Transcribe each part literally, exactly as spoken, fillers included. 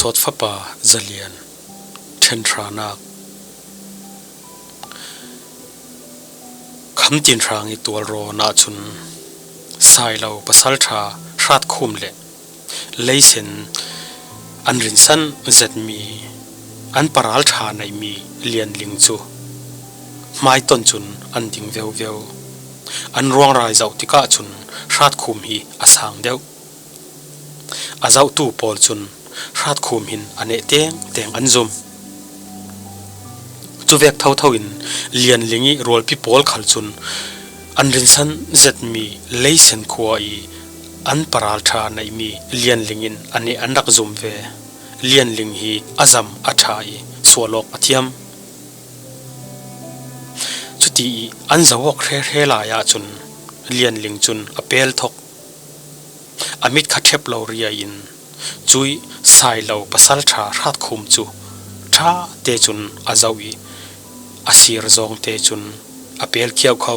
Tawt fapa Zalian ṭhen ṭhanak. Khamtin Hrang i tualrawn ahcun Sailo pasalṭha Hratkhum le Leisen an rinsan zetmi an paral ṭha neihmi Lianling cu hmaiton cun an ding viovio. An ruangrai zoh tikah cun Hratkhum hi a sang deuh. A zohtu pawl cun Hratkhum hin a neh tengteng an zum. Cuvek thotho in Lianling i rualpi pawl khal cun an rinsan zetmi Leisen khua i an paral ṭha neihmi Lianling in a neh an rak zum ve. Lianling hi a zam a ṭha i sual awk a thiam. Cuti i an zoh awk hre hre lai ahcun Lianling cun a pel thok. A mit kha ṭhep lo riai in cui Sailo pasalṭha Hratkhum cu ṭha te cun a zoh i a sir zawng te cun a pel khiau kho.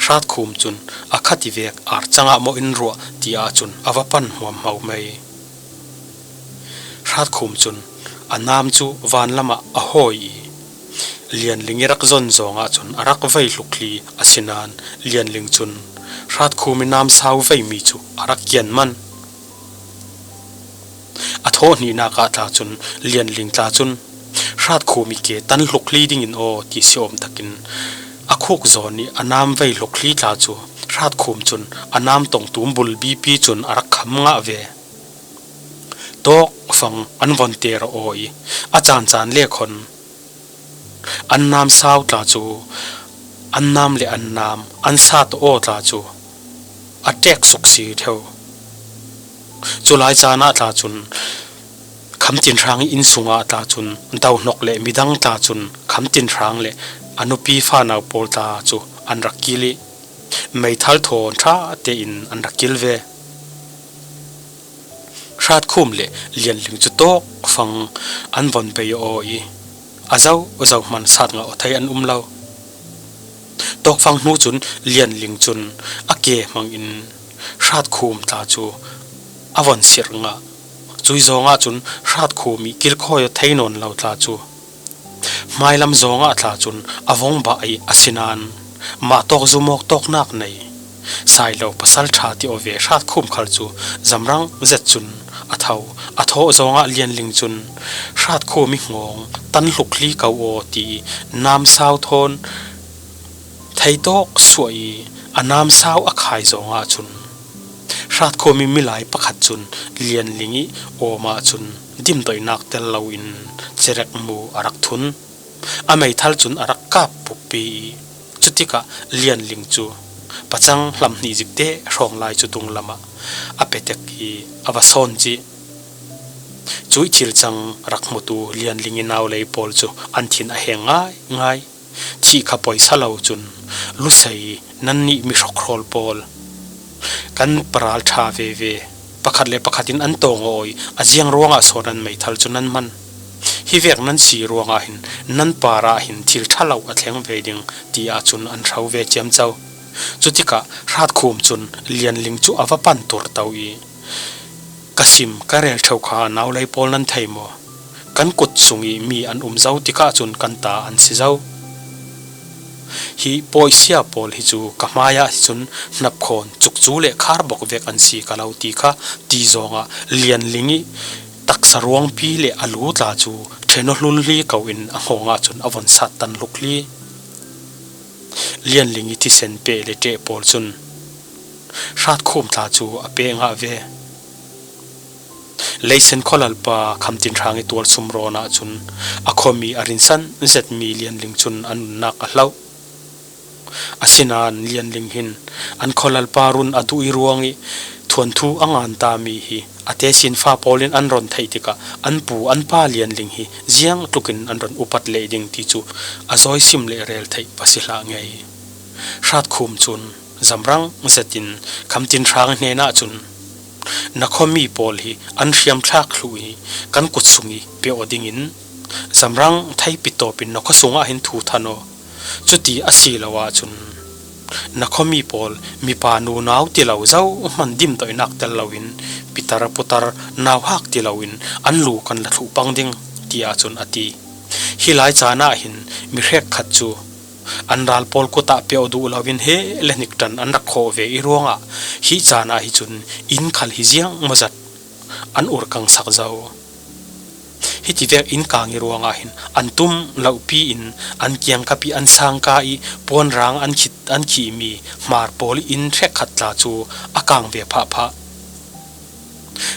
Hratkhum cun a khat i vek ar cangah maw in ruah ti ahcun a va pan hmuahmau mai. Hratkhum cun a nam cu van lamah a hawi i Lianling i rak zon zawng ahcun a rak vei hlukli a si nain Lianling cun Hratkhum i nam sau veimi cu a rak kian man. A thawh hnihnak ah tla cun Lianling tla cun Hratkhum i ke tan hlukli dingin aw ti si awm takin a khuk zawn i a nam vei hlukli tla cu Hratkhum cun a nam tongtum bulbipi cun a rak kham ngah ve. Tawkfang an von ter aw i a caancaan le khon an nam sau tla cu an nam le an nam an sat aw tla cu a ṭek suksi ṭheu. Culai caan ah tla cun Khamtin Hrang i inn sungah tla cun dohnok le midang tla cun Khamtin Hrang le a nupi fanau pawl tla cu an rak kil i meithal thawn ṭha tein an rak kil ve. Hratkhum le Lianling cu tawkfang an von bei aw i a zoh zoh hman sat ngah aw thei an um lo. Tawkfang hnu cun Lianling cun a ke hmangin Hratkhum tla cu a von sirh ngah. Cui zawng ahcun Hratkhum i kilkhawi aw thei nawn lo tla cu hmailam zawng ah tla cun a vong bah i a si nain mah tawk zum awk tawknak nei. Sailo pasalṭha ti aw ve Hratkhum khal cu zamrang zet cun a tho. A thawh zawng ah Lianling cun Hratkhum i hngawng tan hlukli ko aw ti i nam sau thawn theitawk suah i a nam sau a khai zawng ahcun Hratkhum i milai pakhat cun Lianling i awm ahcun dimdoihnak tel loin cerek mu a rak thun. A meithal cun a rak kap pukpi i cutikah Lianling cu pacang hlam hnih zik te hrawng lai cu dunglam ah a petek i a va sawn cih. Cuih thil cang rak hmutu Lianling i naulei pawl cu an thin a heng ngaingai. Thih kha poisa lo cun lusei nan nih mi hrokhrawl pawl kan paral ṭha veve. Pakhat le pakhat in an tawng aw i a ziang ruangah sawn an meithal cu nan hman. Hi vek nan si ruangah hin nan parah hin thil ṭha lo a thleng ve ding ti ahcun an hro ve ciamco. Cutikah Hratkhum cun Lianling cu a va pan turto i ka sim ka rel ṭheu kha naulei pawl nan thei maw? Kan kut sung i mi an um zo tikah cun kan ta an si zo. Hi pawisia pawl hi cu ka hmaiah hi cun hnapkhawn, cukcu le kharbok vek an si ka lo ti kha ti zawngah Lianling i taksa ruangpi le a lu tla cu ṭhen aw hlulhli ko in a hngawng ahcun a von sat tan hlukli. Lianling i thisen peh le ṭeh pawl cun Hratkhum tla cu a peh ngah ve. Leisen khualalpa Khamtin Hrang i tualsum rawn ahcun a khuami a rinsan zetmi Lianling cun a nunnak a hloh. Asinain Lianling hin an khualalpa run a duh i ruang i thuanthu a ngantami hi a tesinfa pawl in an ron theih tikah an pu an pa Lianling hi ziang tlukin an ron upat leh ding ti cu a zawisim le rel theih va si hlah ngei. Hratkhum cun zamrang zetin Khamtin Hrang hnenah cun, "Na khuami pawl hi an hriamthlak hluh hi kan kut sung i pe aw dingin zamrang theipi tawpin na khua sungah hin thu than aw. Cuti a si lo ahcun Na khuami pawl mipa nunau ti lo, zohman dimdoihnak tel loin pitar putar nauhak ti loin an lu kan la thluh pang ding, tiah cun a ti. Hi lai caan ah hin mi hrekkhat cu an ral pawl kut ah piauh duh loin he le hnik ṭan an rak khawh ve i ruangah hi caan ah hi cun inn khal hi ziang maw zat an ur kang sak zo. Hiti vek inn kang i ruangah hin an tum lohpi in an kiangkap i an sangka i puanrang an khit, an khihmi Hmar pawl i inn hrekkhat tla cu a kang ve phahphah.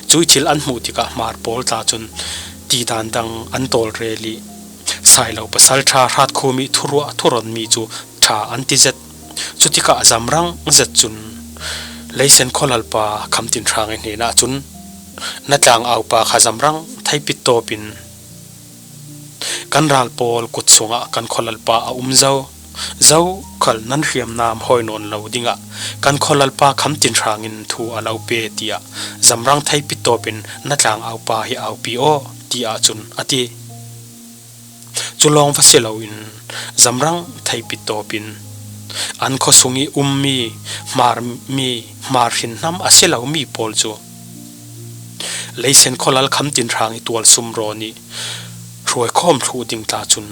Cuih thil an hmuh tikah Hmar pawl tla cun tidan dang an tawlrel i Sailo pasalṭha Hratkhum i thuruah thuronmi cu ṭha an ti zet. Cutikah zamrang zet cun Leisen khualalpa Kham Tin Hrang i hnenah cun, "Na tlangaupa kha zamrang theipit tawpin kan ral pawl kut sungah kan khualalpa a um zo, zokhal nan hriamnam hawi nawn lo dingah kan khualalpa Kham Tin Hrang in thu a lo pe," tiah zamrang theipit tawpin na tlangaupa hi aupi aw, tiah cun a ti. Cu lawng va si loin zamrang theipit tawpin an khuasung i ummi Hmar mi, Hmar hrinhnam a si lomi pawl cu Leisen khualal Kham Tin Hrang i tualsum rawn i hruaikhawm thluh ding tla cun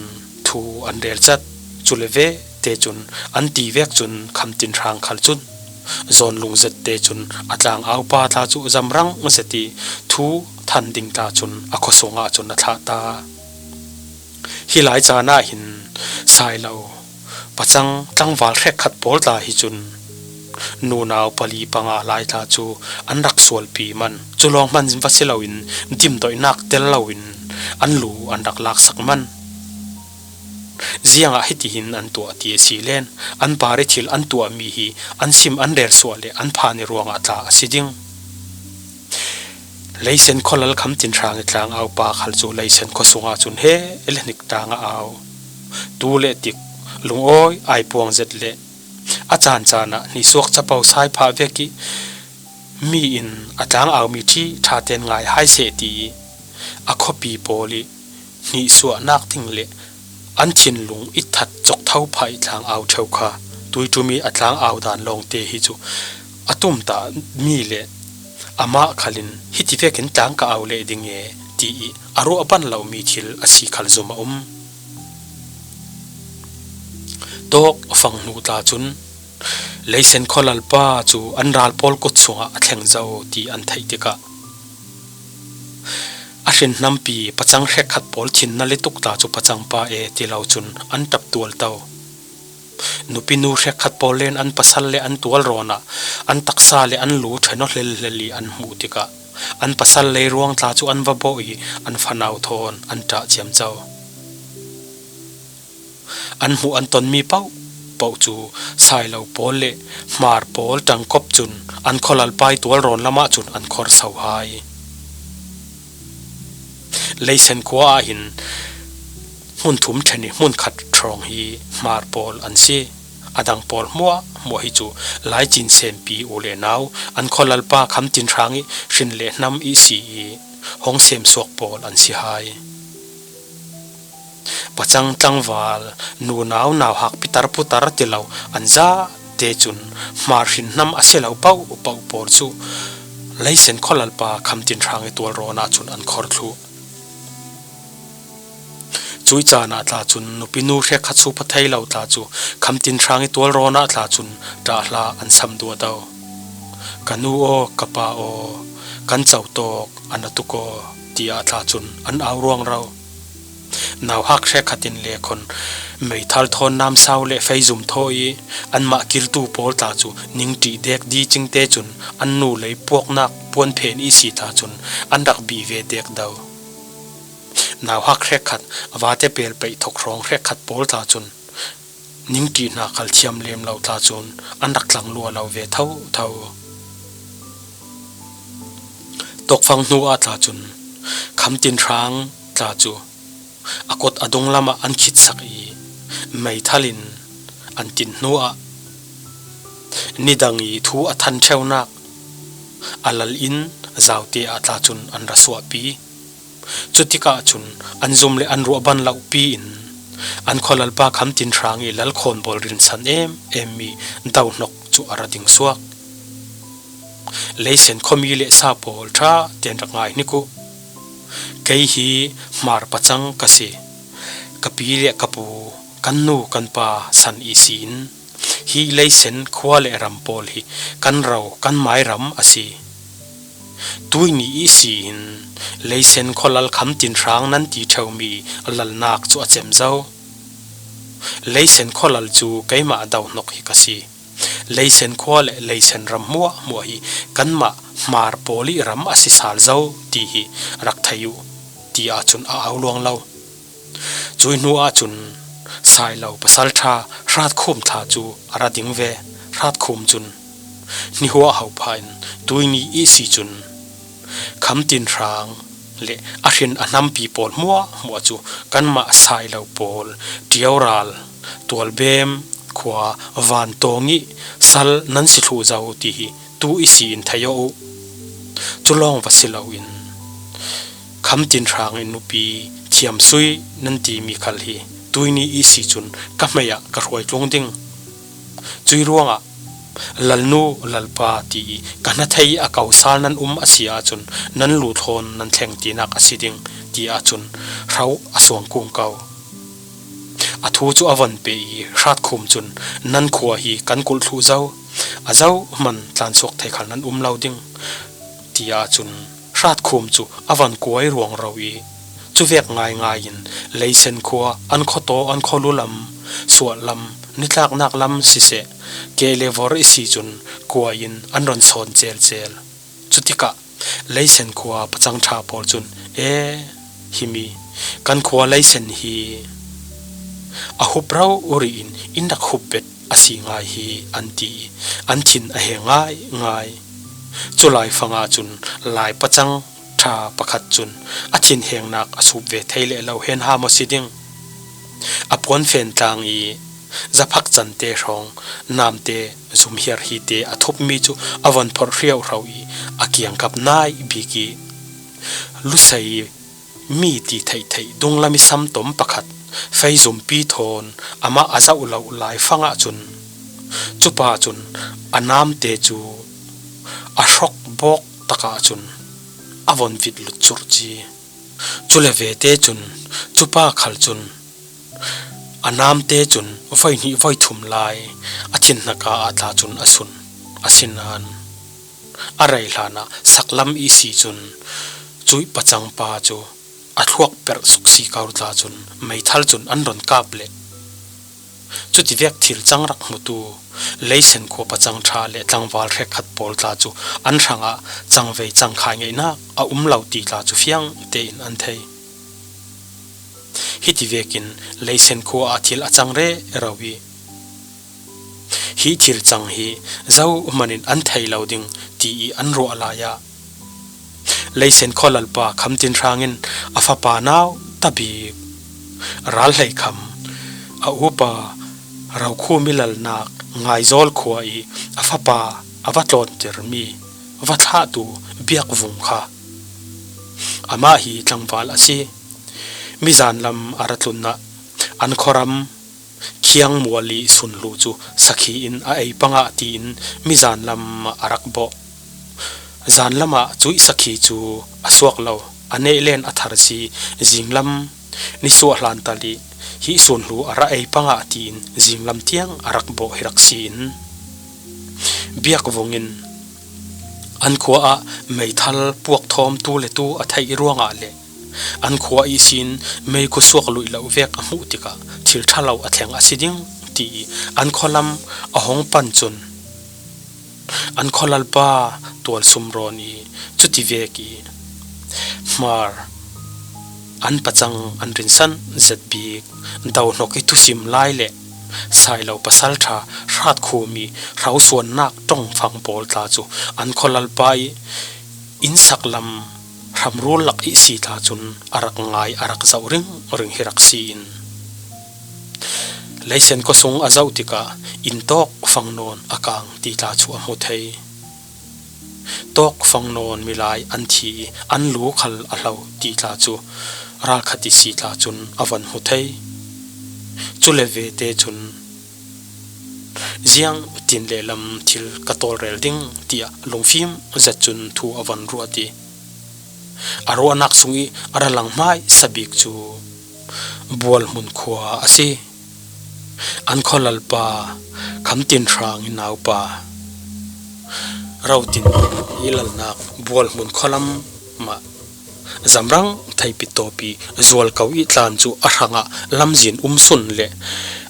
thu an rel cat. Cule ve te cun an ti vek cun Kham Tin Hrang khal cun zawn lungzet te cun a tlangaupa tla cu zamrang zet i thu than ding tla cun a khuasung ah cun a thlah ta. Hi lai caan ah hin Sailo pacang tlangval hrekkhat pawl tla hi cun nunau pali panga lai tla cu an rak sualpi man. Cu lawng hman va si loin dimdoihnak tel loin an lu an rak laksak man. Ziangah hitihin an tuah ti a si len, an par i thil an tuahmi hi an sim an rel suah le an phan i ruangah tla a si ding. Leisen khualal Kham Tin Hrang i tlangaupa khal cu Leisen khuasung ah cun he le hnik ṭang a au. Tu le tik lungawi aipuang zet le a caan caan ah hnihsuak capo sai phah vek i mi in a tlangaumi ṭhi ṭha tein ngai hai seh ti i a khuapi pawl i hnihsuahnak ding le an thinlung i that cawk tho phah i tlangau ṭheu kha tuiṭum i a tlangau dan lawngte hi cu a tumtah mi le amah khal in hiti vekin tlang ka au leh ding e ti i a ruah ban lomi thil a si khal zum a um. Tawk fang hnu tla cun Leisen khualalpa cu an ral pawl kut sungah a thleng zo ti an theih tikah a hrinhnampi pacang hrekkhat pawl thinna le tuk tla cu pacangpa e ti lo cun an ṭap tual to. Nupinu hrekkhat pawl len an pasal le an tualrawn ah an taksa le an lu ṭhen aw hlelhlel i an hmuh tikah an pasal lei ruang tla cu an va bawh i an fanau thawn an ṭah ciamco. An hmuh an tonmi paohpaoh cu Sailo pawl le Hmar pawl ṭangkop cun an khualalpa i tualrawn lamah cun an khor so hai. Leisen khua ah hin hmun thum ṭhen i hmun khat hrawng hi Hmar pawl an si. A dang pawl hmuahhmuah hi cu Laicin Senpi u le nau an khualalpa Kham Tin Hrang i hrin le hnam i si i hong semsuak pawl an si hai. Pacang tlangval, nunau nauhak pitar putar ti lo an zate cun Hmar hrinhnam a si lo paohpaoh pawl cu Leisen khualalpa Kham Tin Hrang i tualrawn ah cun an khor thluh. Cuih caan ah tla cun nupinu hrekkhat supa thei lo tla cu Kham Tin Hrang i tualrawn ah tla cun ṭah hla an sam duah do. "Ka nu aw, ka pa aw, kan co tawk a na tuk aw," tiah tla cun an au ruangro. Nauhak hrekkhat in le khawn meithal thawn namsau le feizum thaw i anmah kiltu pawl tla cu ningṭih dek dicing te cun an nu lei puaknak puanphen i si tla cun an rak bih ve dek do. Nauhak hrekkhat, vate pel peih thok hrawng hrekkhat pawl tla cun ningṭih hna khal thiam lem lo tla cun an rak tlang lua lo ve thotho. Tawkfang hnu ah tla cun Kham Tin Hrang tla cu a kut a dunglam ah an khitsak i meithal in an tin hnu ah nidang i thu a than ṭheunak a lal in zaute ah tla cun an ra suahpi. Cutikah cun an zum le an ruah ban lohpi in An khualalpa Kham Tin Hrang i lal khawnbawl rinsan em em mi Dohnawk cu a ra ding suak. Leisen khuami le sa pawl ṭha tein rak ngai hnik uh. Kei hi Hmar pacang ka si. Ka pi le ka pu, kan nu kan pa san ihsin hi Leisen khua le ram pawl hi kan ro, kan mai ram a si. Tuihni ihsin Leisen khualal Kham Tin Hrang nan ti ṭheumi lalnak cu a cem zo. Leisen khualal cu keimah Dohnawk hi ka si. Leisen khua le Leisen ram hmuahhmuah hi kanmah Hmar pawl i ram a si sal zo ti hi rak thei uh, ti ahcun a au luang lo. Cui hnu ahcun Sailo pasalṭha Hratkhum thla cu a ra ding ve. Hratkhum cun hnihuah ho pha in tuihni ihsi cun Kham Tin Hrang le a hrin a hnampi pawl hmuahhmuah cu kanmah Sailo pawl Ṭioral, Tualbem khua Vantawng i sal nan si thluh zo ti hi tu ihsi in thei aw uh. Cu lawng va si loin Kham Tin Hrang i nupi Thiam Sui nan timi khal hi tuihni ihsi cun ka hmei ah ka hruai tlung ding. Cui ruangah lalnu, lalpa ti i ka hnathei a ko sal nan um a si ahcun nan lu thlawn nan thleng tinak a si ding, ti ahcun hro a suang kung ko. A thu cu a von pe i Hratkhum cun nan khua hi kan kulh thluh zo, a zohman tlansuak thei khal nan um lo ding, ti ahcun Hratkhum cu a von kuai ruangro i cuvek ngaingai in Leisen khua an khuataw, an khualu lam, sual lam, nitlaknak lam siseh, keh le vor ihsi cun kuai in an ron sawn celcel. Cutikah Leisen khua pacang ṭha pawl cun, "E, himi kan khua Leisen hi a hup rori in in rak hup bet a si ngai hi," an ti i an thin a heng ngaingai. Cu laifang ahcun Lai pacang ṭha pakhat cun a thinhengnak a sup ve thei leh lo hen ham a si ding. A puanfen tlang i zaphak cante hrawng namte zumhiar hite a thupmi cu a von phorh hriauhro i a kiangkap nai bik i lusei mi ti theihtheih dunglam i samtom pakhat feizumpi thawn amah a zoh loh laifang ahcun cupa cun a namte cu a hrawk bawk takah cun a von vit lut curh ci. Cule vete cun cupa khal cun a namte cun voi hnih voi thum lai a thinhnaka ah tla cun a sun. Asinain a rei hlanah saklam ihsi cun cuih pacangpa cu a thluak perh suksi ko tla cun meithal cun an ron kap leh cutivek thil cang rak hmutu Leisen khua pacang ṭha le tlangval hrekkhat pawl tla cu an hrangah cangvei cangkhai ngeihnak a um lo ti tla cu fiang tein an thei. Hiti vekin Leisen khua ah thil a cang rero i hi thil cang hi zohman in an thei lo ding ti i an ruah lai ah Leisen khualalpa Kham Tin Hrang in a fapa nau tabik Ralhlei Kham, a upa Rokhu milalnak Ngaizawl khua i a fapa a va tlawntermi va thlahtu Biakvung kha amah hi tlangval a si. Mizan lam a ra tlunah an khuaram Khiang Muali sunhlu cu sakhi in a ei pangah tiin mizan lam a rak bawh. Zan lamah cuih sakhi cu a suak lo, a neh len a thar si, zinglam nisuah hlantal i hih sunhlu a ra ei pangah tiin zinglam tiang a rak bawh hi rak si in Biakvung in an khua ah meithal puakthawm tu le tu a theih ruangah le an khua ihsin meikhu suak luih loh vek a hmuh tikah thil ṭha lo a thleng a si ding ti i an khualam a hong pan cun an khualalpa Tual Sum Rawn i cutivek i Hmar an pacang an rinsan zet bik Dohnawk i thusim lai le Sailo pasalṭha Hratkhum i hrosuannak ṭongfang pawl tla cu an khualalpa i innsaklam hramrul lak ihsi tla cun a rak ngai, a rak zoh ringring hi rak si in Leisen khuasung a zoh tikah inn tawk fang nawn a kang ti tla cu a hmu thei. Tawk fang nawn milai an thi i an lu khal a hlo ti tla cu ralkhat ihsi tla cun a von hmu thei. Cule vete cun, "Ziangtin lehlam thil ka tawlrel ding," tiah lungfim zet cun thu a von ruah i a ruahnak sung i a ra langhmaisa bik cu Bualhmun khua a si. An khualalpa Khamtin Hrang i naupa Rotin i lalnak Bualhmun khualam ah zamrang theipit tawp i zual ko i tlan cu a hrangah lamzin umsun le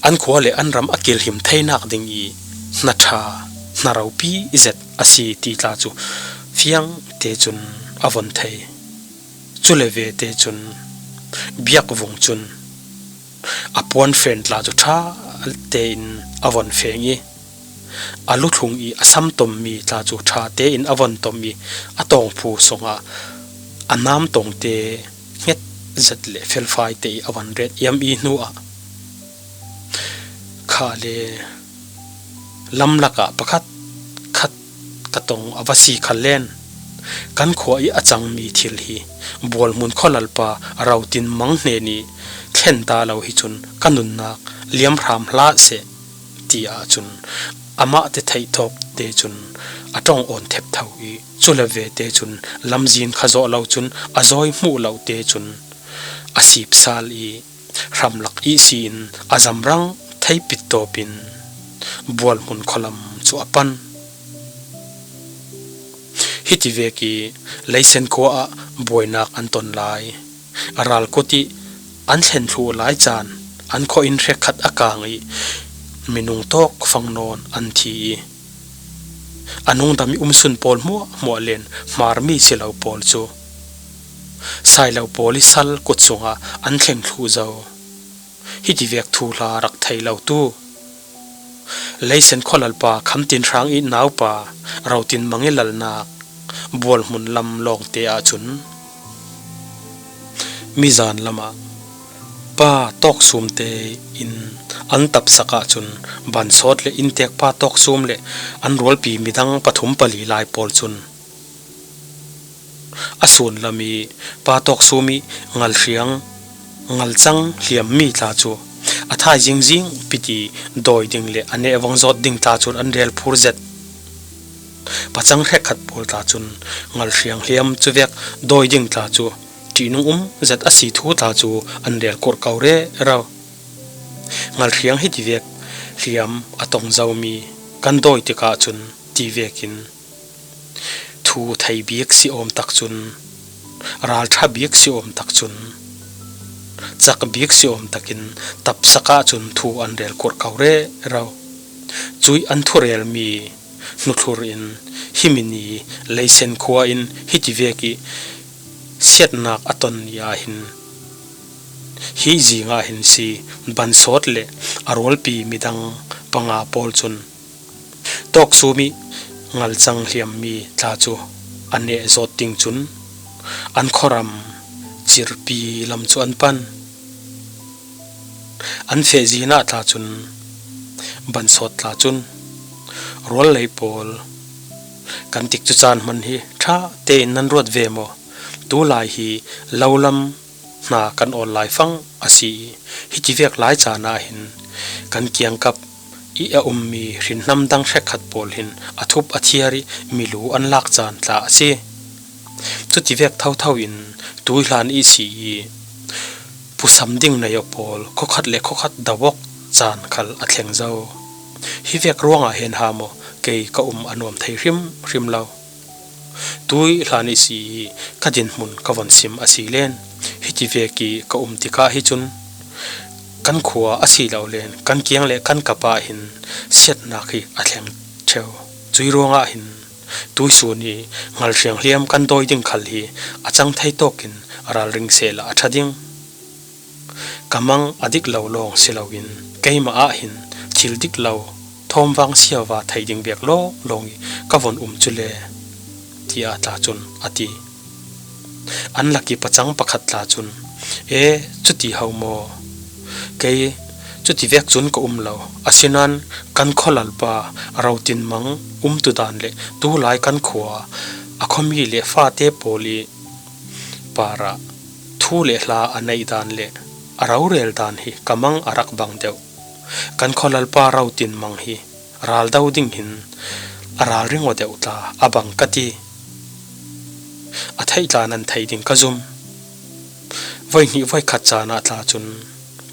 an khua le an ram a kilhim theinak ding i hna ṭha, hna ropi zet a si ti tla cu fiang te cun a von thei. Cule vete cun biakvung cun a puan fen tla cu ṭha tein a von feng i a luthlung i a samtommi tla cu ṭha tein a von tom i a tawngphu sungah a namtongte hnget zet le felfai te i a von ret iam i hnuah kha le lamlak ah pakhat khat ka tong a va si khal len kan khua i a cangmi thil hi Bualhmun khualalpa Rotin Mang hnen i thlen ta lo hi cun ka nunnak liam hram hlah seh, ti ahcun amah te theih thawk te cun a ṭong awn thep tho i cule vete cun lamzin kha zawh lo cun a zawi hmuh lo te cun a sip sal i hramlak ihsi in a zamrang theipit tawp in Bualhmun khualam cu a pan. Hiti vek i Leisen khua ah buainak an ton lai. Ral kut i an thlen thluh lai caan an khua in hrekkhat a kang i minung tawk fang nawn an thi i a nungdam i umsun pawl hmuahhmuah len hmarmi si lo pawl cu Sailo pawl i sal kut sungah an thleng thluh zo. Hiti vek thuhla rak thei lo tu Leisen khualalpa Khamtin Hrang i naupa Rotin Mang i lalnak Bualhmun lam lawngte ahcun mizan lamah pa tawksum te in an tapsak ahcun Bansawt le inntek pa tawksum le an rualpi midang pathum pali lai pawl cun a sunlam i pa tawksum i ngalhriang ngalcang hliammi tla cu a thaizing zing piti dawi ding le a neh vang zawt ding tla cun an rel phur zet. Pacang hrekkhat pawl tla cun ngalhriang hliam cuvek dawi ding tla cu ṭihnung um zet a si thu tla cu an rel kurh ko rero. Ngalhriang hi tivek hliam a tong zomi kan dawi tikah cun tivekin thu thei bik si awm tak cun, ralṭha bik si awm tak cun, cak bik si awm takin tapsak ahcun thu an rel kurh ko rero. Cuih an thurelmi hnuthlur in himi ni Leisen khua in hitivek i siatnak a ton ni ah hin, hi zing ah hin si Bansawt le a rualpi midang panga pawl cun tawksum i ngalcang hliammi tla cu a neh zawt ding cun an khuaram cirpi lam cu an pan. An feh zin ah tla cun Bansawt tla cun, "Ruallei pawl, kan tikcu caan hman hi ṭha tein nan ruat ve maw? Tulai hi lo lam hna kan awl laifang a si i, hitivek lai caan ah hin kan kiangkap i a ummi hrinhnam dang hrekkhat pawl hin a thup a thiar i milu an lak caan tla a si. Cutivek thotho in tuihlan ihsi i pusam ding nei aw pawl khuakhat le khuakhat do awk caan khal a thleng zo. Hivek ruangah hen ha maw kei ka um a nuam thei hrimhrim lo. Tuihlan ihsi i ka dinhmun ka von sim a si len, hitivek i ka um tikah hi cun kan khua a si lo len kan kiang le kan kap ah hin siatnak hi a thleng ṭheu. Cuih ruangah hin tuihsun i ngalhriang hliam kan dawi ding khal hi a cang thei tawkin ralring sehla a ṭha ding. Ka mang a dik lo lawng si loin keimah ah hin thil dik lo thawmvang siava thei ding vek lawnglawng i ka von um cu le," tiah tla cun a ti. An lak i pacang pakhat tla cun, "E, cuti ho maw? Kei cutivek cun ka um lo. Asinain kan khualalpa Rotin Mang umtu dan le tulai kan khua a khuami le fate pawl i parah thu le hla a neih dan le a rorel dan hi ka mang a rak bang deuh. Kan khualalpa rotin mang hi ral do ding hin a ralring aw deuh tla a bang ka ti. A theih tla nan thei ding ka zum. Voi hnih voi khat caan ah tla cun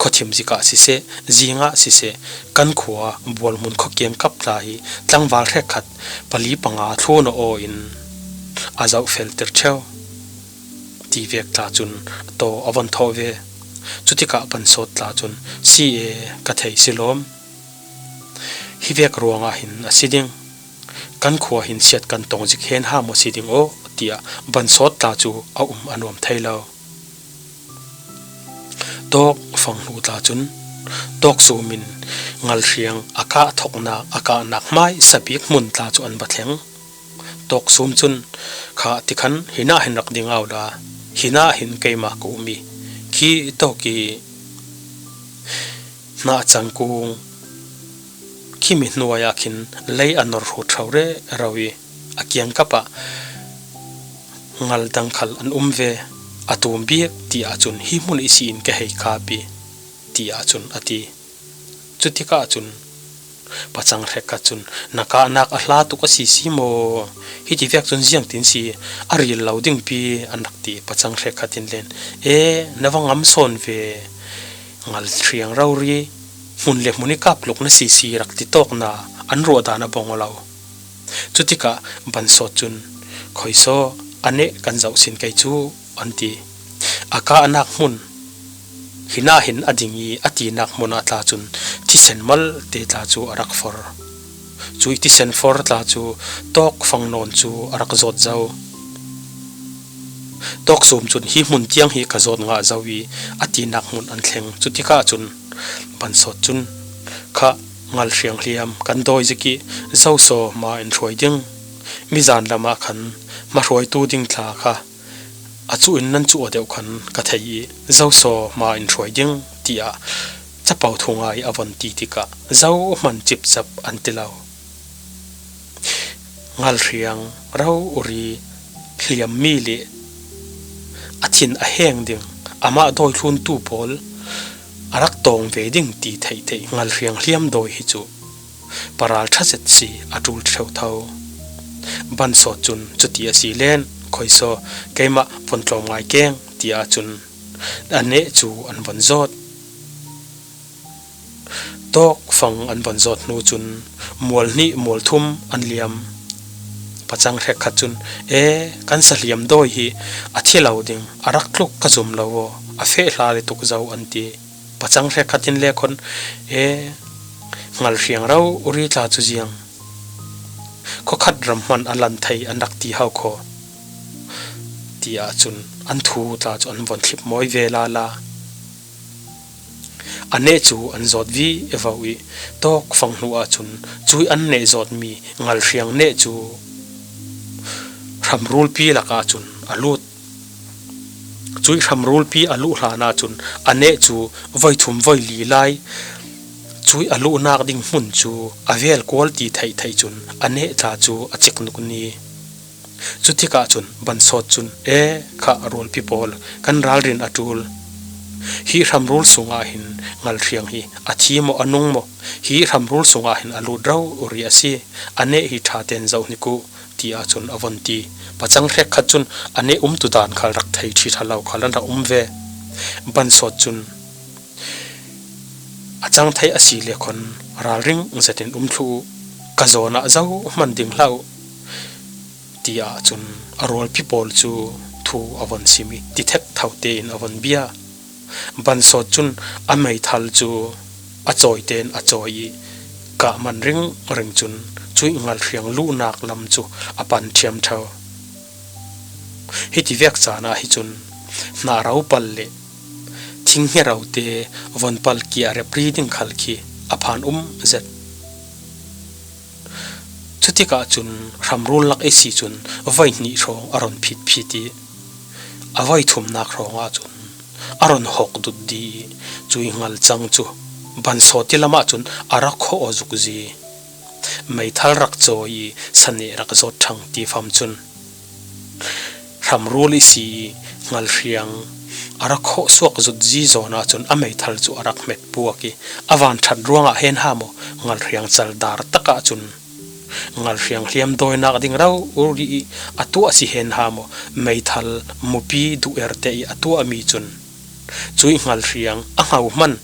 khuathim zik ah siseh, zing ah siseh, kan khua bual hmun khua kiangkap tla hi tlangval hrekkhat pali panga thlun aw in a zoh felter ṭheu. Ti vek tla cun a taw a von thawh ve. Cutikah Bansawt tla cun, "Si e, ka thei si lawm. Hi vek ruangah hin a si ding. Kan khua hin siat kan tong zik hen ha maw si ding aw," tiah Bansawt tla cu a um a nuam thei lo. Tawk fang hnu tla cun Tawk Sum in Ngalhriang a kah thoknak, a kahnak hmaisa bik hmun tla cu an va thleng. Tawk Sum cun, "Kha tikhan hinah hin rak ding au la, hinah hin keimah ka um i, khi tawk i hna cangkung, khimi hnuai ah khin lei a nor hrut ṭheu rero i, a kiangkap ah ngal dang khal an um ve, a tum bik ti ahcun hi hmun i si in ka hei kap i," ti ahcun a ti. Cutikah cun pacang hrekkhat cun, "Na kahnak a hla tuk a si si maw? Hiti vek cun ziangtin si a ril lo dingpi," an rak ti. Pacang hrekkhat in len, "E, na va ngam sawn ve. Ngalhriang rori hmun le hmun i kapluk na si si rak ti tawk na an ruah dan a bawng lo." Cutikah Bansawt cun, "Khoisaw, a neh kan zoh sin kei cu," an ti. A kahnak hmun, hinah hin a ding i a tinak hmun ah tla cun thisen malte tla cu a rak for. Cui thisen for tla cu Tawk Fang nawn cu a rak zawt zo. Tawk Sum cun, "Hi hmun tiang hi ka zawt ngah zo i a tinak hmun an thleng." Cutikah cun Bansawt cun, "Kha Ngalhriang hliam kan dawi zik i zosaw hma in hruai ding. Mizan lam ah khan hmahruaitu ding tla kha a cu in nan cuh aw deuh khan ka thei i zosaw hma in hruai ding," tiah capo thu ngai a von ti tikah zohman cipcap an ti lo. Ngalhriang rori hliammi le a thin a heng ding, amah dawithluntu pawl a rak tawng ve ding ti theihtheih Ngalhriang hliam dawi hi cu paral ṭha zet si a ṭul ṭheu tho. Bansawt cun, "Cuti a si len, khoisaw, keimah von tlawm ngai keng," tiah cun a neh cu an von zawt. Tawk Fang an von zawt hnu cun mual hnih mual thum an liam. Pacang hrekkhat cun, "E, kan sahliam dawi hi a thi lo ding, a rak tluk ka zum lo aw, a feh hla le tuk zo," an ti. Pacang hrekkhat in le khon, "E, Ngalhriang rori tla cu ziang, khuakhat ram hman a lan thei an rak ti hau khaw," tiah cun an thu tla cu an von thlip mawi ve lala. A neh cu an zawt vivo i Tawk Fang hnu ahcun cui an neh zawtmi Ngalhriang neh cu hramrulpi lakah cun a lut. Cui hramrulpi a luh hlan ahcun a neh cu voi thum voi li lai. Cui a luhnak ding hmun cu a vel kual ti theihtheih cun a neh tla cu a cik nukni. Cutikah cun Bansawt cun, "E, kha rualpi pawl, kan ralrin a ṭul. Hi hramrul sungah hin Ngalhriang hi a thi maw, a nung maw? Hi hramrul sungah hin a lut rori a si. A neh hi ṭha tein zoh hnik u," tiah cun a von ti. Pacang hrekkhat cun a neh umtu dan khal rak thei ṭhi ṭha lo khal an rak um ve. Bansawt cun, "A cang thei a si le khon ralring zetin um thluh u, ka zawn ah zohman ding hlah u," tiah cun a rualpi pawl cu thu a von sim i ti thek tho tein a von bia. Bansawt cun a meithal cu a cawi tein a cawi i kah man ringring cun cui Ngalhriang luhnak lam cu a pan ṭhiam ṭheu. Hiti vek caan ah hi cun hna ropal le thinghnia rote vonpal kia repri ding khal khi a phan um zet. Cutikah cun hramrul lak i si cun voi hnih hrawng a ron phitphit i a voi thumnak hrawng ahcun a ron hawk dut di i cui ngal cang cu Bansawt i lam ahcun a rak khawh aw zukzi. Meithal rak cawi i saneh rak zawt ṭhang ti fam cun hramrul i si i Ngalhriang a ra khawh suak zut zi zawn ah cun a meithal cu a rak hmet puak i, a van ṭhat ruangah hen ha maw, Ngalhriang cal dar tak ah cun Ngalhriang hliam dawinak ding rori i a tuah si hen ha maw, meithal mupi duh erte i a tuahmi cun cuih Ngalhriang a hngauhman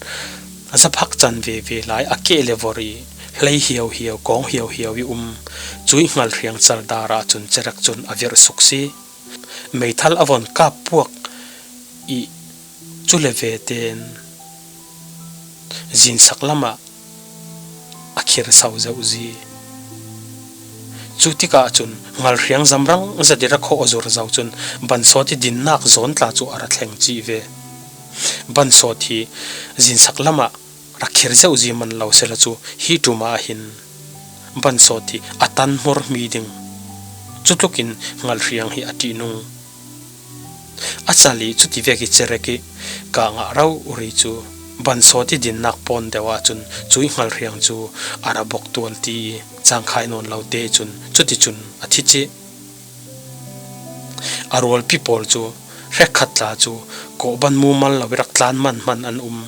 zaphak can veve lai a keh le vor i hlei hiauhiau, kawng hiauhiau i um cuih Ngalhriang cal dar ah cun cerek cun a virh suk si. Meithal a von kap puak i cu le ve ten zinsak lamah a khir sau zeuh zi. Cu tikah cun Ngalhriang zamrang zet i ra khawh a zur zo cun Bansawt i dinnak zawn tla cu a ra thleng cih ve. Bansawt hi zinsak lamah ra khir zeuh zi man lo sela cu, hi ṭum ah hin Bansawt hi a tan hmurhmi ding. Cutlukin Ngalhriang hi a ṭihnung. A cal i cuti vek i cerek i kah ngah rori cu Bansawt i dinnak pawn deuh ah cun cuih Ngalhriang cu a ra bok tual ti i cangkhai nawn lo te cun cuticun a thi cih. A rualpi pawl cu hrekkhat tla cu kawhban mumal lo i rak tlan hmanhman an um.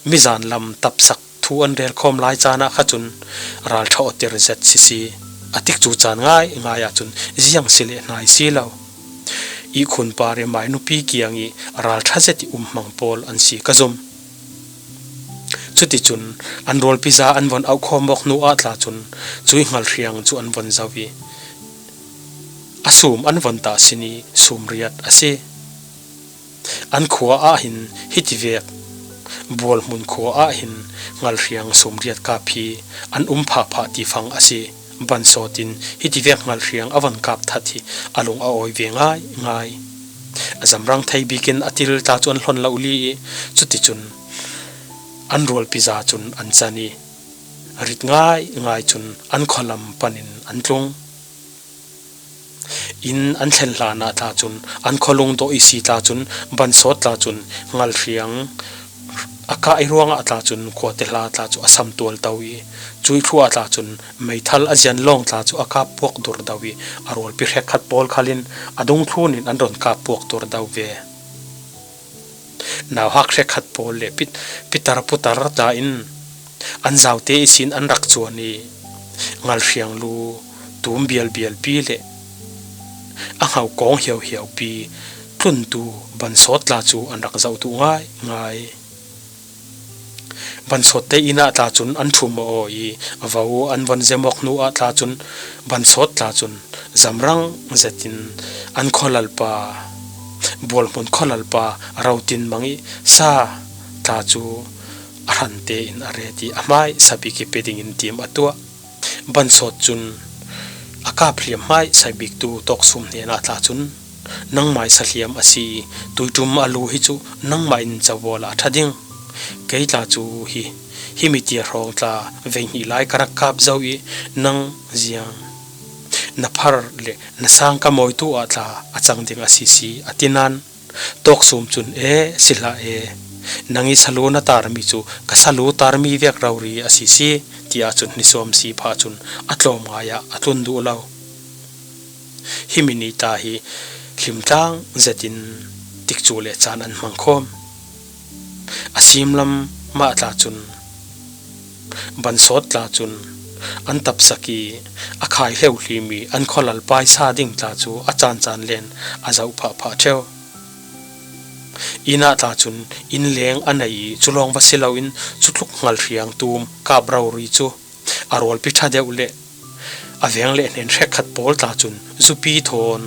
Mizan lam tapsak thu an rel khawm lai caan ah kha cun ralṭha awter zet sisi a tikcu caan ngaingai ah cun ziang si le hnai si lo. Ihkhun par i mai nupi kiang i ralṭha zet i um hmang pawl an si ka zum. Cuticun an rualpi za an von auh khawm awk hnu ah tla cun cuih Ngalhriang cu an von zo i a sum an von tah sin i sum riat a si. An khua ah hin hitivek Bualhmun khua ah hin Ngalhriang sum riat kap hi an um phahphah ti fang a si. Bansawt in hitivek Ngalhriang a von kap that hi a lung a awi ve ngaingai. A zamrang thei bikin a til tla cu an hlon lo li i cuticun an rualpi za cun an can i rit ngaingai cun an khualam panin an tlung. Inn an thlen hlan ah tla cun an khualung dawh i si tla cun Bansawt tla cun Ngalhriang a kah i ruangah tla cun khuate hla tla cu a sam tual do i cuih thlu ah tla cun meithal a zian lawng tla cu a kap puak dur do i a rualpi hrekkhat pawl khalin a dungthlun in an ron kap puak dur do ve. Nauhak hrekkhat pawl le pit-, pitar putar ta in an zaute ihsin an rak cuan i Ngalhriang lu tum bialbialpi le a hngau kawng hiauhiaupi tluntu Bansawt tla cu an rak zoh duh ngaingai. Bansawt te inn ah tla cun an ṭhum aw i vo an von zem awk hnu ah tla cun Bansawt tla cun zamrang zetin an khualalpa, Bualhmun khualalpa Rotin Mang i sa tla cu a hran tein a ret i a hmaisa bik i pe dingin tim a tuah. Bansawt cun a kap hliam hmaisa biktu Tawksum hnenah tla cun, "Nangmai sa hliam a si i tuiṭum a lu hi cu nangmah in cobawl ah a ṭha ding. Kei tla cu hi, hi mi tia hrawng tla vei hnih lai ka rak kap zo i nang ziang na phar le na sang ka mawitu ah tla a cang ding a si si," a ti nain Tawksum cun, "E, si hlah e, nang i salu na tarmi cu ka salu tarmi vek rori a si si," tiah cun ni sawm si phah cun a tlawm ngai ah a tlun duh lo. Hi mi nih ta hi hlimtlang zetin tikcu le caan an hmang khawm. A simlam mah tla cun Bansawt tla cun an tapsak i a khai hleuhlim i an khualal paisa ding tla cu a caancaan len a zoh phahphah ṭheu. Inn ah tla cun inn leng a nei i cu lawng va si loin cutluk Ngalhriang tum kap rori cu a rualpi ṭha deuh le a veng le hnen hrekkhat pawl tla cun zupi thawn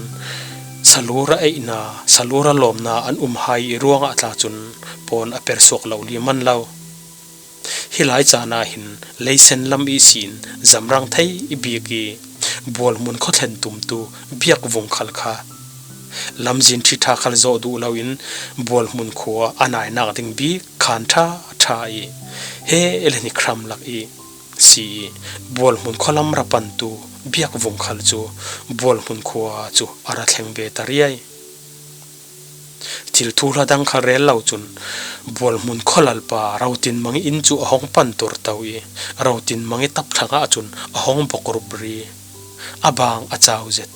salura eihna, salura lawmna an um hai i ruangah tla cun pawn a per suak lo li man lo. Hi lai caan ah hin leisen lam ihsin zamrang thei i bik i Bualhmun khuathlen tumtu biak vung khal kha lamzin ṭhiṭha khal zawh duh loin Bualhmun khua a nainak ding bik khan ṭha ṭha i he le hnik hram lak i si i Bualhmun khualam ra pantu biak vung khal cu Bualhmun khua cu a ra thleng ve ta riai. Thil thuhla dang kha rel lo cun Bualhmun khualalpa Rotin Mang i inn cu a hong pan tur to i Rotin Mang i tapthlang ah cun a hong bok rup ri. A bang a cau zet,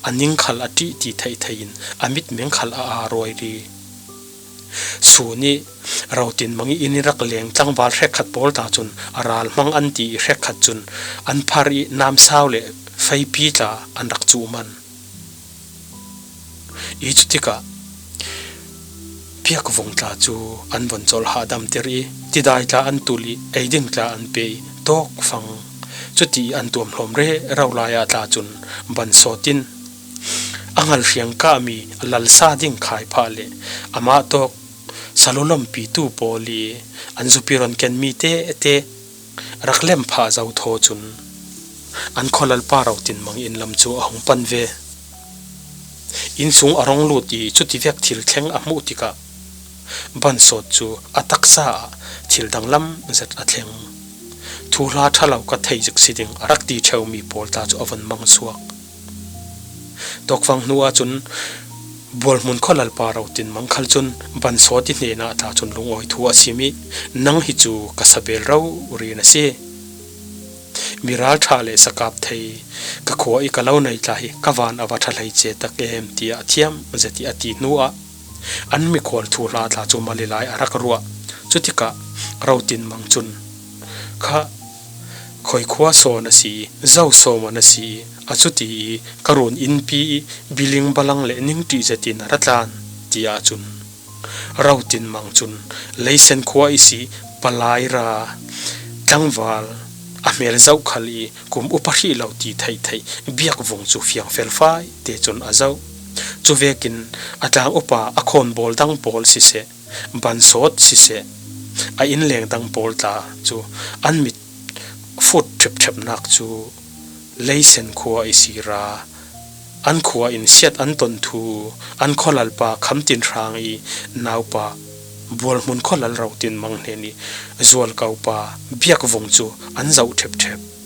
a ning khal a ṭih ti theih theih in a mitmeng khal a aa ruai ri. Sun i Rotinmang i inn i rak leng tlangval hrekkhat pawl tla cun a ral hmang an ti i hrekkhat cun an phar i namsau le feipi tla an rak cuh man. I cutikah Biakvung tla cu an von colh hahdamter i tidai tla an tul i eiding tla an pe i tawkfang cuti an tuamhlawm rero lai ah tla cun Bansawt in a ngal hriang kahmi a lalsa ding khai phah le amah tawk salulompitu pawl i an zupi ron kenmi tete rak lem phah zo thaw cun an khualalpa Rotinmang inn lam cu a hung pan ve. Inn sung a rung lut i cutivek thil thleng a hmuh tikah Bansawt cu a taksa ah thil danglam zet a thleng. Thuhla ṭha lo ka thei zik si ding a rak ti ṭheumi pawl tla cu a von mang suak. Tawkfang hnu ahcun Bualhmun khualalpa Rotinmang khal cun Bansawt i hnenah tla cun lungawi thu a sim i, "Nang hi cu ka sabel rori na si. Miral ṭha le sakap thei ka khua i ka lo nei tla hi ka van a va ṭha hlei ce tak em," tiah thiam zet i a ti hnu ah an mikhual thuhla tla cu mali lai a rak ruah. Cutikah Rotinmang cun, "Kha khoikhua sawn a si i, zo sawm an a si i, a cuti i ka run innpi i biling balang le ningṭih zetin a ra tlan," tiah cun Rotinmang cun Leisen khua i si Palai ra tlangval a hmel zoh khal i kum upa hrih lo ti theihtheih Biakvung cu fiang felfai te cun a zoh. Cuvekin a tlang upa a khawnbawl dang pawl siseh, Bansawt siseh, a innleng dang pawl tla cu an mit fut ṭhepṭhepnak cu Leisen khua i si ra, an khua in siat an ton thu, an khualalpa Kham Tin Hrang i naupa Bualhmun khualal Rotinmang hnen i zualkopa Biakvung cu an zoh ṭhepṭhep.